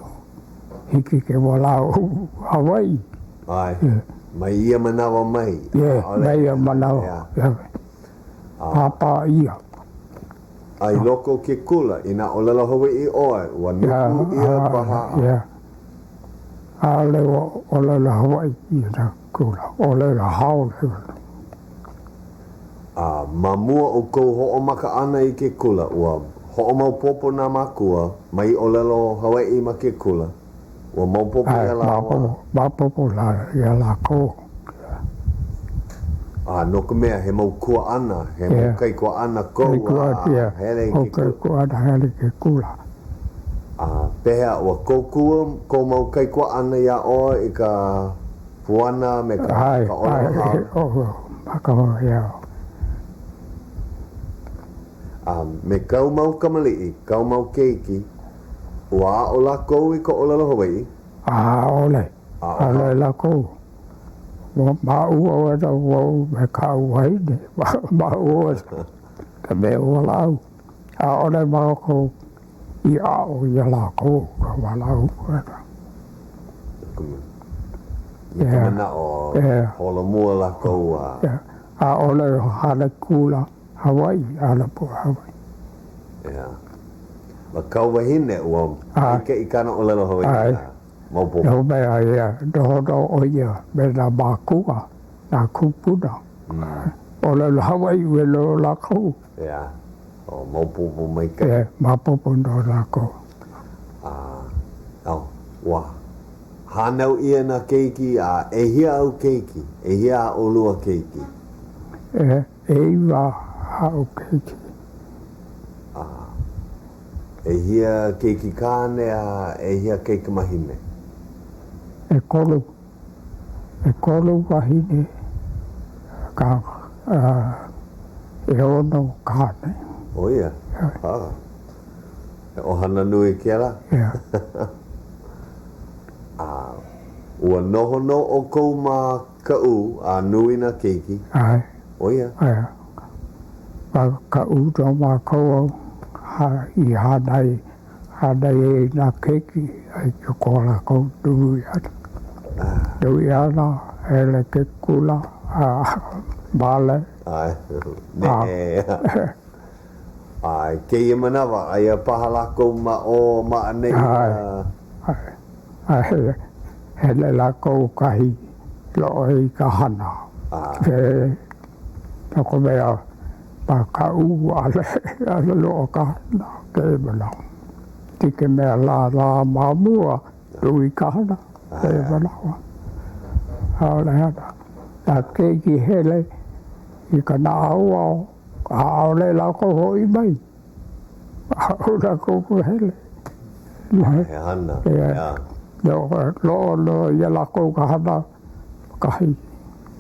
hiki ke walaʻau Hawaiʻi. ʻAe, mai ia manawa mai. Yeah, mai ia manawa. Yeah. Pāpā ʻia. A i loko o ke kula, inā ʻōlelo Hawaiʻi ʻoe, ua nuku ʻia paha. Yeah. ʻAʻole ua ʻōlelo Hawaiʻi i nā kula, ʻōlelo haole wale. A ma mua o kou hoʻomaka ʻana i ke kula, ua hoʻomaopopo nā mākua mai ʻōlelo Hawaiʻi ma ke kula. Ua maopopo iā lāua. Maopopo iā lākou. A no ka mea, he mau kuaʻana, he mau kaikuaʻana kou a hele i ke kula. Kaikuaʻana hele i ke kula. A pehea, ua kōkua kou mau kaikuaʻana iā ʻoe i ka puana me ka ʻōlelo haole? ʻAe, A me kāu mau kamaliʻi, kāu mau keiki, Ua aʻo lākou i ka ʻōlelo Hawaiʻi? ʻAʻole. ʻAʻole lākou. Ua māʻua wale wau me kaʻu wahine. Māʻua ka mea walaʻau. ʻAʻole mākou i aʻo iā lākou ka walaʻau. Me ka manaʻo, holomua lākou a. ʻAʻole hale kula. Hawaii, ʻaʻole poʻe Hawaii. Yeah. Ma kāu wahine, ua maikaʻi kāna ʻōlelo Hawaiʻi. ʻAe. Maopopo. No mea, ia, noho nō ʻo ia me nā mākua, nā kūpuna. ʻŌlelo Hawaiʻi wale nō lākou. Yeah. Oh, maopopo maikaʻi. Yeah, maopopo nō lākou. A, oh, ua hānau ʻia nā keiki, a ʻehia āu keiki? ʻEhia a ʻolua keiki? E. ʻEiwa aʻu keiki. A ʻehia keiki kāne a ʻehia kaikamahine? ʻEkolu. ʻEkolu wahine ka ʻeono kāne. ʻO ia? Ha. He ʻohana nui kēlā? Yeah. A ua noho nō ʻoukou ma Kaʻū, a nui nā keiki. ʻAe. ʻO ia? ʻAe. Ma Kaʻū nō mākou i hānai, hānai ai i nā keiki a i ko lākou nui ʻana. Nui ʻana, hele ke kula, a male. ʻAe. Neʻe. A i kēia manawa, aia paha lākou ma ʻō ma ʻaneʻi. ʻAe. ʻAe. A hele lākou kahi loʻi i ka hana. E, no ka mea, ma Kaʻū ʻaʻole, ʻaʻole loaʻa ka hana kēia manawa. Like me nā lā ma mua, nui ka hana kēia manawa. ʻAʻole hana. Nā keiki hele i ka naʻauao, ʻaʻole lākou hoʻi mai. ʻAʻole lākou hele. He hana, ʻeā. Loaʻa nō iā lākou ka hana kahi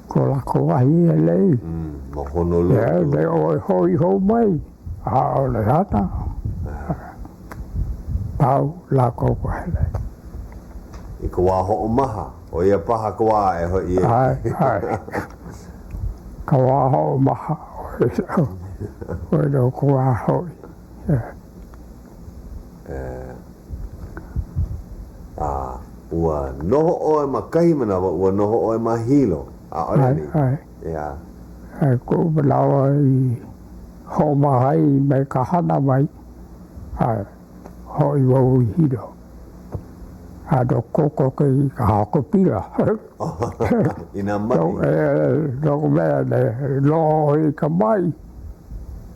ko lākou wahi e hele ai. Ma Honolulu. ʻEā, me ʻoe hoʻi hou mai, ʻaʻole hana. Pau lākou ka hele. I ka wā hoʻomaha, ʻo ia paha ka wā e hoʻi ai. ʻAe, ʻae. Ka wā hoʻomaha, ʻo ia nō ka wā hoʻi. A ua noho ʻoe ma kahi manawa, ua noho ʻoe ma Hilo, ʻaʻole anei? ʻAe, ʻEā. ʻAe, koʻu manawa i hoʻomaha ai mai ka hana mai, a hoʻi wau i Hilo. A no kokoke i ka hakopila. I nā maʻi. No ka mea, loaʻa ʻoe i ka maʻi,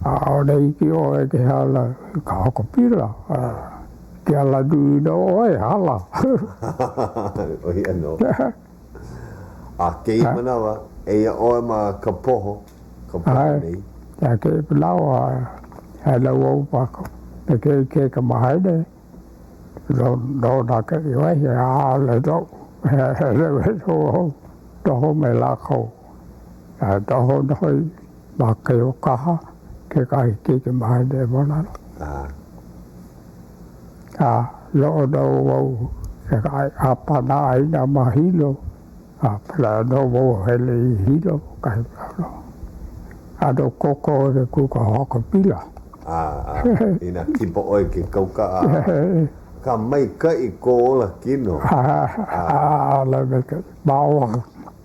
ʻaʻole hiki ʻoe ke hala i ka hakopila. Ke alanui nō ʻoe, hala. ʻO ia nō. A kēia manawa, eia ʻoe ma Kapoho, Kapoho nei. ʻAe, a kēia manawa, hele wau ma me ke kaikamahine, no, nona kēia wahi, ʻaʻole noʻu, hele wau noho me lākou. A noho nō hoʻi ma Keaukaha, kekahi kaikamahine ma laila. A loaʻa nō wau i ka ʻāpana ʻāina ma Hilo, a pēlā nō wau hele i Hilo kahi manawa. A no koko ke kuka hoakapila. A, inā kipa ʻoe i ke kauka a ka maikaʻi kō ola kino. ʻAʻole maikaʻi. Ma waho,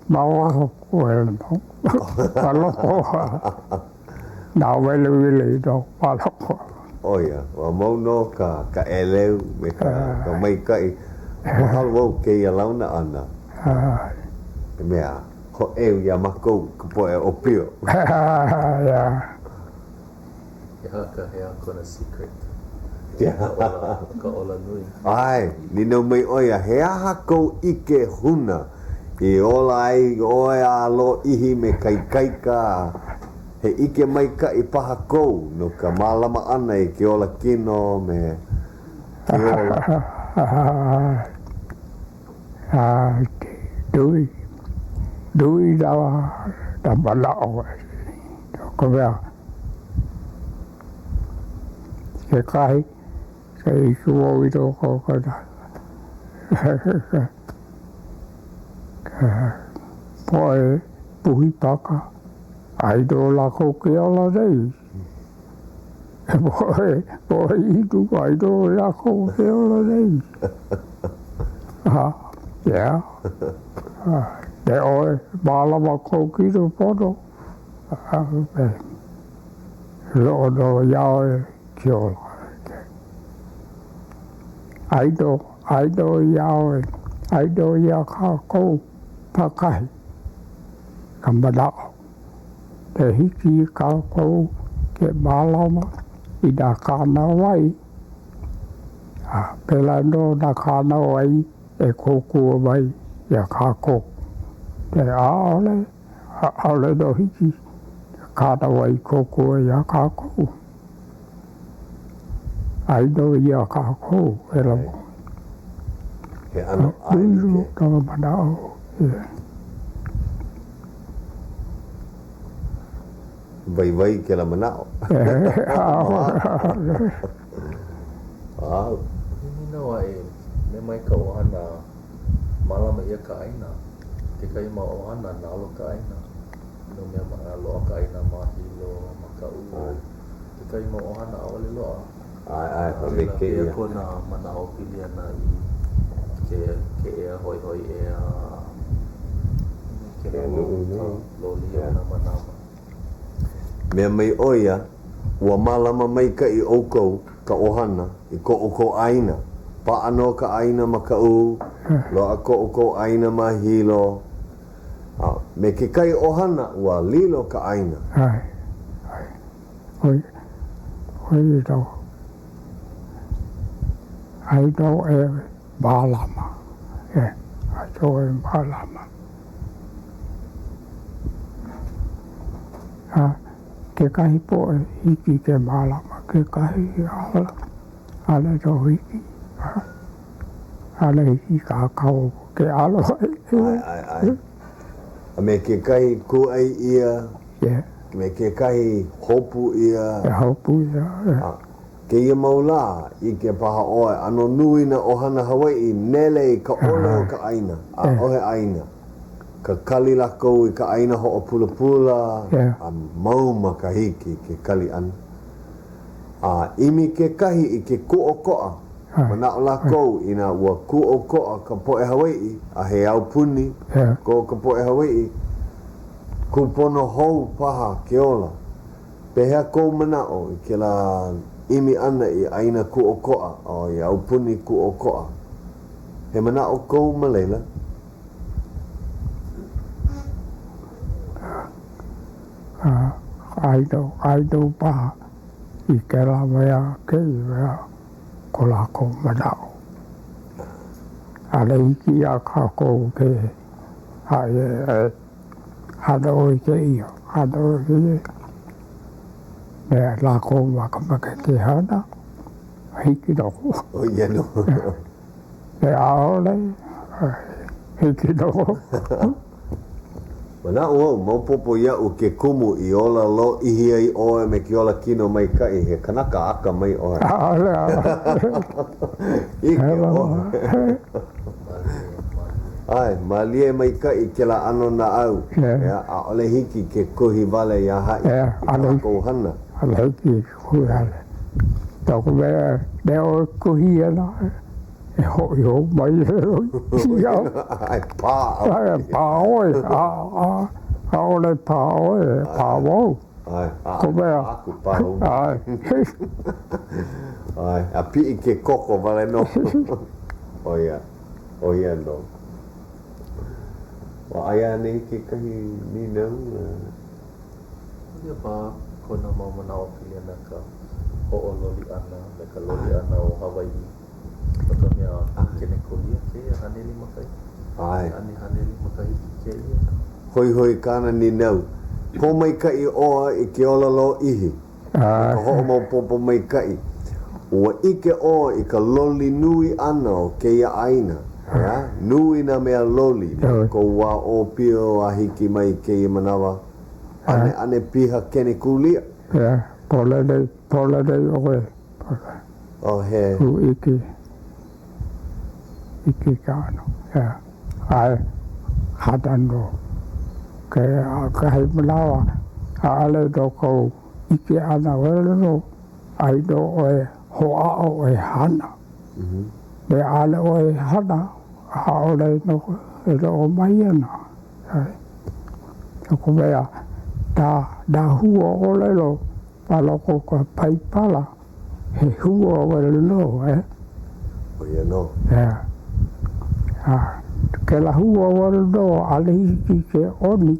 ma waho koe nō. Ma loko. Nā weliweli nō ma loko. ʻO ia, ua mau nō ka ka ʻeleu me ka ka maikaʻi. Mahalo wau kēia launa ʻana. He mea hōʻeu iā mākou ka poʻe ʻōpio. He aha ka he aha kona secret? Ka ola, ka ola nui. ʻAe, nīnau mai ʻo ia, he aha kou ʻike huna i ola ai ʻoe a lōʻihi me ka ikaika a he ʻike maikaʻi paha kou no ka mālama ʻana i ke ola kino me ke ola. Nui, nui nā manaʻo no ka mea, kekahi, ke ʻike wau i loko o ka poʻe puhi paka, ʻai nō lākou ke ola nei. He poʻe, poʻe inu ʻai nō lākou ke ola nei. Yeah. E ʻoe, mālama kou kino pono. Loaʻa nō iā ʻoe ke ola. ʻAi nō, ʻai nō iā ʻoe, ʻai nō iā kākou pākahi ka manaʻo. E hiki i kākou ke mālama i nā kānāwai, a pēlā nō nā kānāwai e kōkua mai iā kākou. E ʻaʻole, ʻaʻole nō hiki ka kānāwai kōkua iā kākou. ʻAi nō iā kākou e lawa. He ʻano ʻaelike. Ka manaʻo. Waiwai kēlā manaʻo. Wow. I nīnau aʻe, mea mai ka ʻohana, mālama ʻia ka ʻāina. Kekahi mau ʻohana, nalo ka ʻāina. No mea ma, loaʻa ka ʻāina ma Hilo, ma Kaʻū. Kekahi mau ʻohana, ʻaʻole loaʻa. ʻAe, ʻae, a me kēia. Pehea kona manaʻo pili ana i ke, ke ea, hoihoi ea, ke nuʻu nei. Loli o nā manawa. Mea mai ʻo ia, ua mālama maikaʻi ʻoukou, ka ʻohana, i ko ʻoukou ʻāina. Paʻa nō ka ʻāina ma Kaʻū, loaʻa ko ʻoukou ʻāina ma Hilo. A me kekahi ʻohana, ua lilo ka ʻāina. ʻAe, ʻae. ʻOi, ʻoi nō. ʻAi nō e mālama. E, ʻai nō e mālama. A kekahi poʻe hiki ke mālama, kekahi ʻaʻole, ʻaʻole nō hiki. ʻAʻole hiki kākou ke ʻalo. ʻAe, ʻae, ʻae. A me kekahi kūʻai ʻia, Yeah. me kekahi hopu ʻia. E hopu ʻia, yeah. A kēia mau lā, ʻike paha ʻoe, ʻano nui nā ʻohana Hawaiʻi nele i ka ʻole o ka ʻāina, ʻaʻohe ʻāina. Kakali lākou i ka ʻāina hoʻopulapula, Yeah. a mau makahiki ke kali ʻana. A ʻimi kekahi i ke kūʻokoʻa, manaʻo lākou inā ua kūʻokoʻa ka poʻe Hawaiʻi a he aupuni ko ka poʻe Hawaiʻi, kūpono hou paha ke ola. Pehea kou manaʻo i kēlā ʻimi ʻana i ʻāina kūʻokoʻa a i aupuni kūʻokoʻa? He manaʻo kou ma laila? ʻAi nō paha i kēlā mea kēia mea ko lākou manaʻo. ʻAʻole hiki iā kākou ke haʻi e hana ʻoe i kēia, hana ʻoe i kēia. Mea lākou makemake ke hana, hiki nō. ʻO ia nō. E ʻaʻole, hiki nō. Manaʻo au, maopopo iaʻu ke kumu i ola lōʻihi ai ʻoe me ke ola kino maikaʻi, he kanaka akamai ʻoe. ʻAʻole, ʻaʻole. ʻIke ʻoe. ʻAe, mālie maikaʻi kēlā ʻano naʻau. ʻEā, ʻaʻole hiki ke kuhi wale iā haʻi i kā lākou hana. ʻAʻole hiki ke kuhi wale. No ka mea, mea ʻoe kuhi ana, e hoʻi hou mai ia. Ai, pā. Ai, pā ʻoe. ʻAʻole pā ʻoe, pā wau. ʻAe, a mea. Aku pā hou mai. ʻAe. ʻAe, a piʻi ke koko wale nō. ʻO ia, ʻo ia nō. Ua aia anei kekahi nīnau? ʻO ia paha kona mau manaʻo pili ana ka hoʻololi ʻana me ka loli ʻana o Hawaiʻi no ka mea kenekulia kēia haneli makahiki. ʻAe. ʻAne haneli makahiki kēia. Hoihoi kāna nīnau. Pōmaikaʻi ʻoe i ke ola lōʻihi. Me ka hoʻomaopopo maikaʻi, ua ʻike ʻoe i ka loli nui ʻana o kēia ʻāina, ʻeā? Nui nā mea loli mai kou wā ʻōpio a hiki mai i kēia manawa, ʻaneʻane piha kenekulia. ʻEā, pololei, pololei ʻoe, Oh, he. Hū iki, iki ka ʻano, ʻeā, ʻae, hana nō. Ke, kahi manawa, ʻaʻole no kou ʻike ʻana wale nō, ai nō ʻoe hoʻāʻo e hana. Me ʻaʻole ʻoe e hana, ʻaʻole nō e loaʻa mai ana. No ka mea, nā, nā hua ʻōlelo ma loko o ka Paipala, he hua wale nō, e. ʻO ia nō. ʻEā. A kēlā hua wale nō, ʻaʻole hiki ke ʻoni,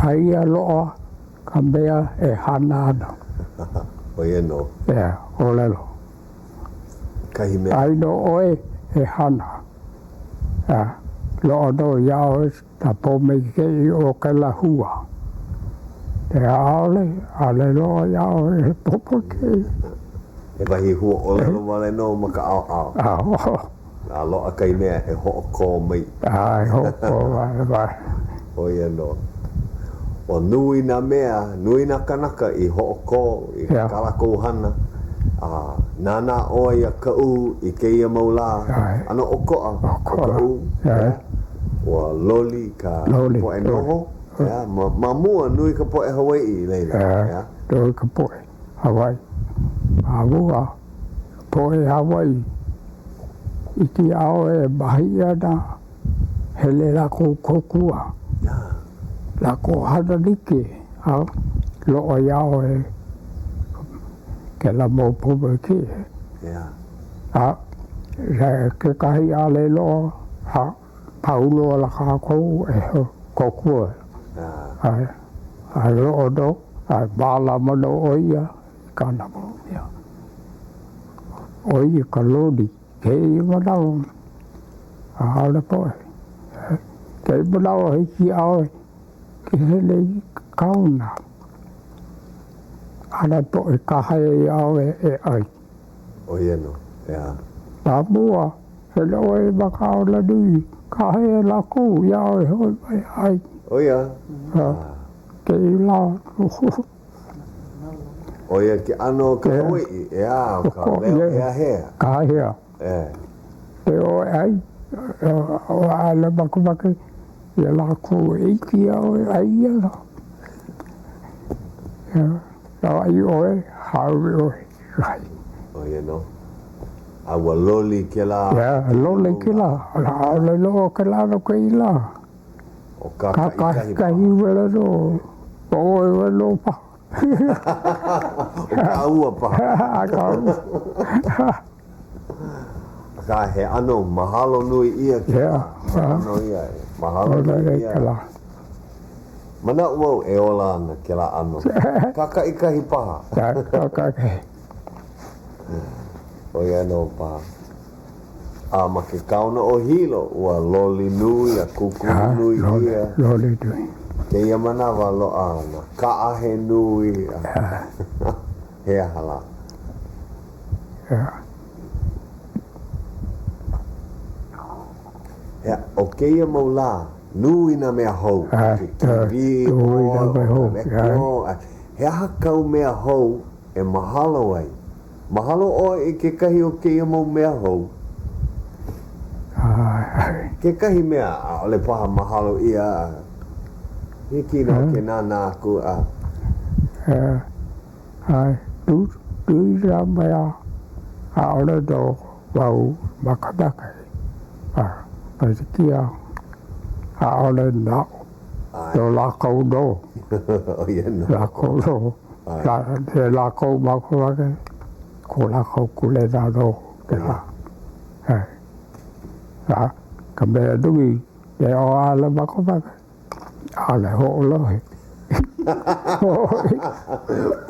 aia loaʻa ka mea e hana ana. ʻO ia nō. ʻEā, ʻōlelo. Kahi mea. Ai nō ʻoe e hana. ʻEā, loaʻa nō iā ʻoe ka pōmaikaʻi o kēlā hua. ʻEā, ʻaʻole, ʻaʻole loaʻa iā ʻoe he pōmaikaʻi. He wahi hua ʻōlelo wale nō ma ka ʻaoʻao. ʻAoʻao. A loaʻa kahi mea e hoʻokō mai. A e hoʻokō mai, mai. ʻO ia nō. Ua nui nā mea, nui nā kanaka i hoʻokō i kā lākou hana. A nānā ʻoe iā Kaʻū i kēia mau lā, ʻano ʻokoʻa ʻo Kaʻū. Ua loli ka poʻe noho. Ma mua, nui ka poʻe Hawaiʻi i laila. Nui ka poʻe Hawaiʻi. Ma mua, ka poʻe Hawaiʻi hiki iā ʻoe e mahi ana, hele lākou kōkua, lākou hana like a loaʻa iā ʻoe kēlā mau pōmaikaʻi. A kekahi ʻaʻole loaʻa, a pau loa la kākou e kōkua. A loaʻa nō, a mālama nō ʻo ia i kāna mau mea. ʻO ia ka loli kēia manawa, ʻaʻole poʻe. Kēia manawa hiki iā ʻoe ke hele i ka kaona. ʻAʻole poʻe kāhea iā ʻoe e ʻai. ʻO ia nō, ʻeā. Ma mua, hele ʻoe ma ka kaona nui, kāhea lākou iā ʻoe hoʻi mai ʻai. ʻO ia? Kēia lā. ʻO ia ke ʻano o ka Hawaiʻi, ʻeā, ʻo ka leo heahea. Kāhea. ʻE. E ʻoe ʻai, ʻaʻole makemake iā lākou e ʻike iā ʻoe ʻai ana. ʻAi ʻoe, hāʻawi ʻoe. Kakaʻikahi. ʻO ia nō. A ua loli kēlā. Yeah, loli kēlā. ʻAʻole loa kēlā no kēia lā. ʻO kākaʻikahi paha. Kākaʻikahi wale nō. ʻO ʻoe wale nō paha. ʻO kāua paha. Kāua. Akā, he ʻano mahalo nui ʻia kēlā. Yeah. He ʻano ia e mahalo nui ʻia. Kēlā. Manaʻo wau e ola ana kēlā ʻano. Kākaʻikahi paha. Kākaʻikahi. ʻO ia nō paha. A ma ke kaona o Hilo, ua loli nui a kūkulu nui ʻia. Loli nui. Kēia manawa loaʻa nā kaʻa he nui. He aha lā? He, ʻo kēia mau lā, nui nā mea hou, ke kīwī ʻoe, ʻo ka lekiō, he aha kāu mea hou e mahalo ai? Mahalo ʻoe i kekahi o kēia mau mea hou? Kekahi mea, ʻaʻole paha mahalo ʻia, hiki nō ke nānā aku a. ʻAe, nui nā mea ʻaʻole nō wau makemake, a pilikia ʻaʻole naʻu no lākou nō. Lākou nō. E lākou makemake, ko lākou kuleana nō kēlā. ʻAe. A ka mea nui, e ʻaʻole makemake. ʻAʻole hoʻolohe.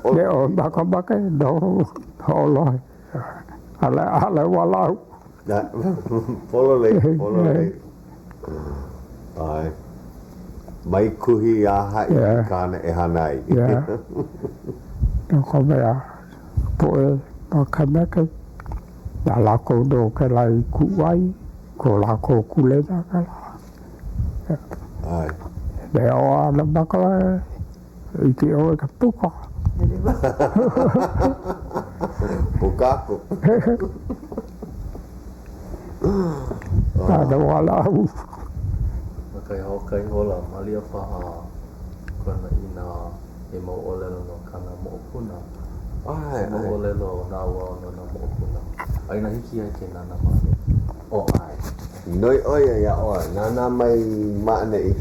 E ʻo makemake no hoʻolohe. ʻAʻole, ʻaʻole walaʻau. Pololei, pololei. ʻAe. Mai kuhi iā haʻi i kāna e hana ai. Yeah. No ka mea, poʻe makemake, na lākou nō kēlā i kūʻai, ko lākou kuleana kēlā. ʻAe. E o ana maka hiki ʻoe ke puka. Puka aku. A na walaʻau. Ma kai hoʻokahi hola, malia paha kona inā he mau ʻōlelo no kāna moʻopuna. ʻAe, ʻae. Mau ʻōlelo naʻauao no nā moʻopuna. A inā hiki iā ia ke nānā ma ʻaneʻi. Oh, ʻae. Noi ʻo ia iā ʻoe, nānā mai ma ʻaneʻi.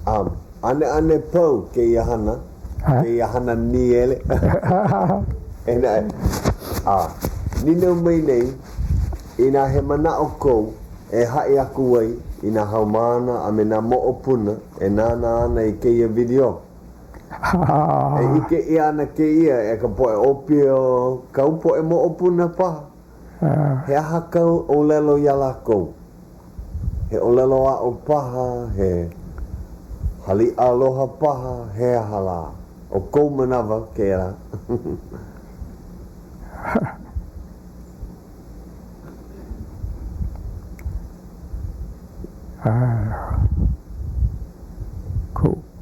A ʻaneʻane pau kēia hana, kēia hana nīele. E naʻe, a nīnau mai nei, inā he manaʻo kou e haʻi aku ai i nā haumāna a me nā moʻopuna e nānā ana i kēia video. E ʻike ʻia ana kēia e ka poʻe ʻōpio, kāu poʻe moʻopuna paha. He aha kāu ʻōlelo iā lākou? He ʻōlelo aʻo paha, he haliʻa aloha paha, he aha lā? ʻO kou manawa kēlā.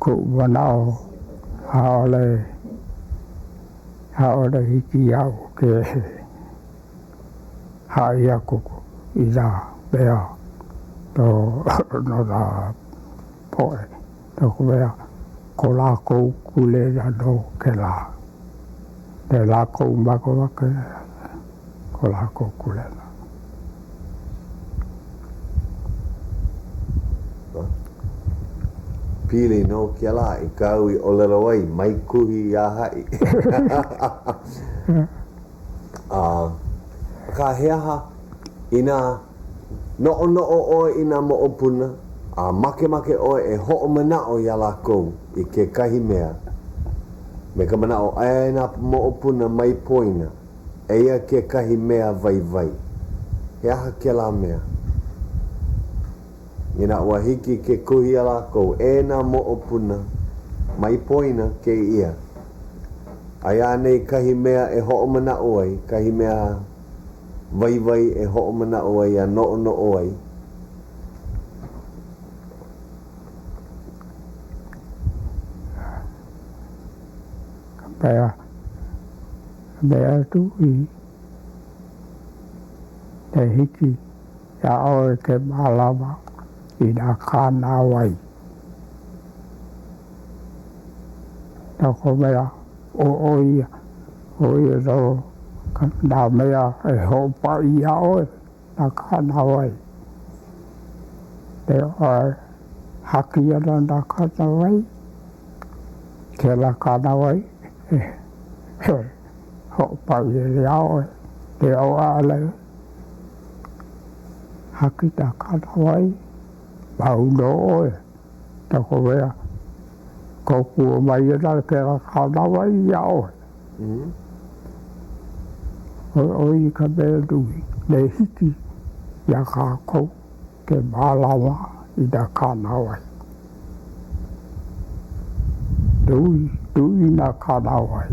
Koʻu manaʻo, ʻaʻole, ʻaʻole hiki iaʻu ke haʻi aku i nā mea no, no nā poʻe, no ka mea, ko lākou kuleana nō kēlā. E lākou makemake ko lākou kuleana. Pili nō kēlā i kāu i ʻōlelo ai, mai kuhi iā haʻi. Akā, he aha inā noʻonoʻo ʻoe i nā moʻopuna a makemake ʻoe e hoʻomanaʻo iā lākou i kekahi mea me ka manaʻo e nā moʻopuna mai poina, eia kekahi mea waiwai. He aha kēlā mea? Inā ua hiki ke kuhi iā lākou, e nā moʻopuna, mai poina kēia. Aia anei kahi mea e hoʻomanaʻo ai, kahi mea waiwai e hoʻomanaʻo ai a noʻonoʻo ai? Ka mea, ka mea nui e hiki iā ʻoe ke mālama i nā kānāwai. No ka mea, ʻo ʻoe ia. ʻO ia nō nā mea e hoʻopaʻi iā ʻoe, nā kānāwai. E haki ana nā kānāwai, kēlā kānāwai e hoʻopaʻi ana iā ʻoe, e ʻaʻole haki nā kānāwai, pau nō ʻoe. No ka mea, kōkua mai ana kēlā kānāwai iā ʻoe. ʻO ia ka mea nui, me hiki iā kākou ke mālama i nā kānāwai. Nui, nui nā kānāwai,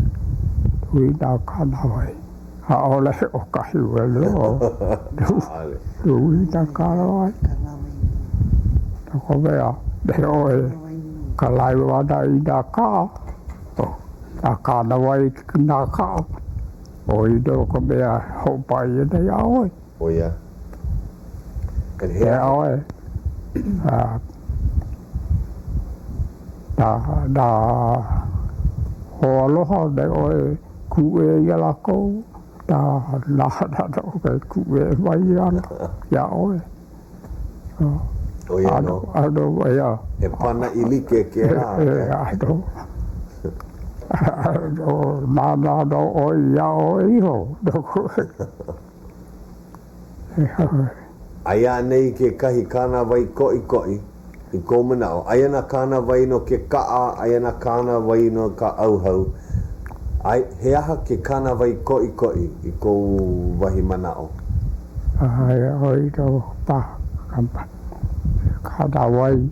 nui nā kānāwai. ʻAʻole hoʻokahi wale nō. Nui nā kānāwai. No ka mea, me ʻoe kalaiwa ana i nā kaʻa, ʻo nā kānāwai nā kaʻa, ʻo ia nō ka mea e hoʻopaʻi ana iā ʻoe. ʻO ia. And he aha? ʻOe, nā, nā hoaaloha me ʻoe kūʻē iā lākou, nā, nā hana nō ke kūʻē mai ana iā ʻoe. ʻO ia nō. ʻAno, ʻeā. He pānaʻi like kēlā. ʻAno, ʻano, nānā nō ʻoe iā ʻoe iho. Aia anei kekahi kānāwai koʻikoʻi i kou manaʻo? Aia nā kānāwai no ke kaʻa, aia nā kānāwai no ka ʻauhau. A he aha ke kānāwai koʻikoʻi i kou wahi manaʻo? Aia ʻo ia nō paha ka kānāwai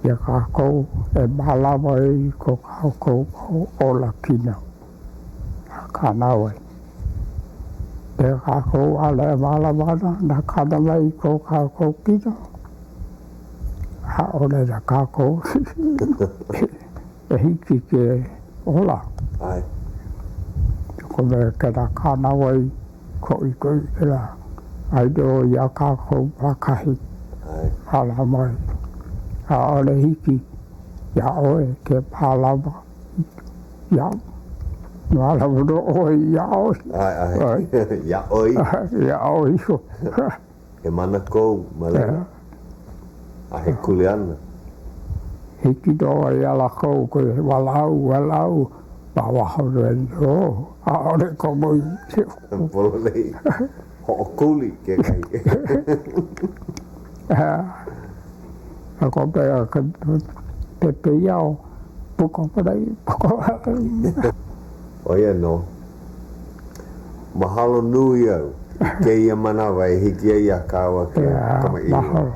iā kākou e mālama ai i ko kākou mau olakino. nā kānāwai. E kākou ʻaʻole e mālama ana nā kānāwai i ko kākou kino, ʻaʻole na kākou e hiki ke ola. ʻAe. No ka mea, kēlā kānāwai koʻikoʻi kēlā, ai nō iā kākou pākahi. ʻAe. Mālama ai. ʻAʻole hiki iā ʻoe ke mālama Iā, mālama nō ʻoe iā ʻoe. ʻAe, ʻae. Iā ʻoe. Iā ʻoe iho. He mana kou ma laila. A he kuleana. Hiki nō iā lākou ke walaʻau, walaʻau ma waho nei nō, ʻaʻole komo i. Pololei. Hoʻokuli kekahi. No ka mea, ke pepeiao, puka mai, puka mai. ʻO ia nō. Mahalo nui au i kēia manawa e hiki ai iā kāua ke kamaʻilio. Mahalo.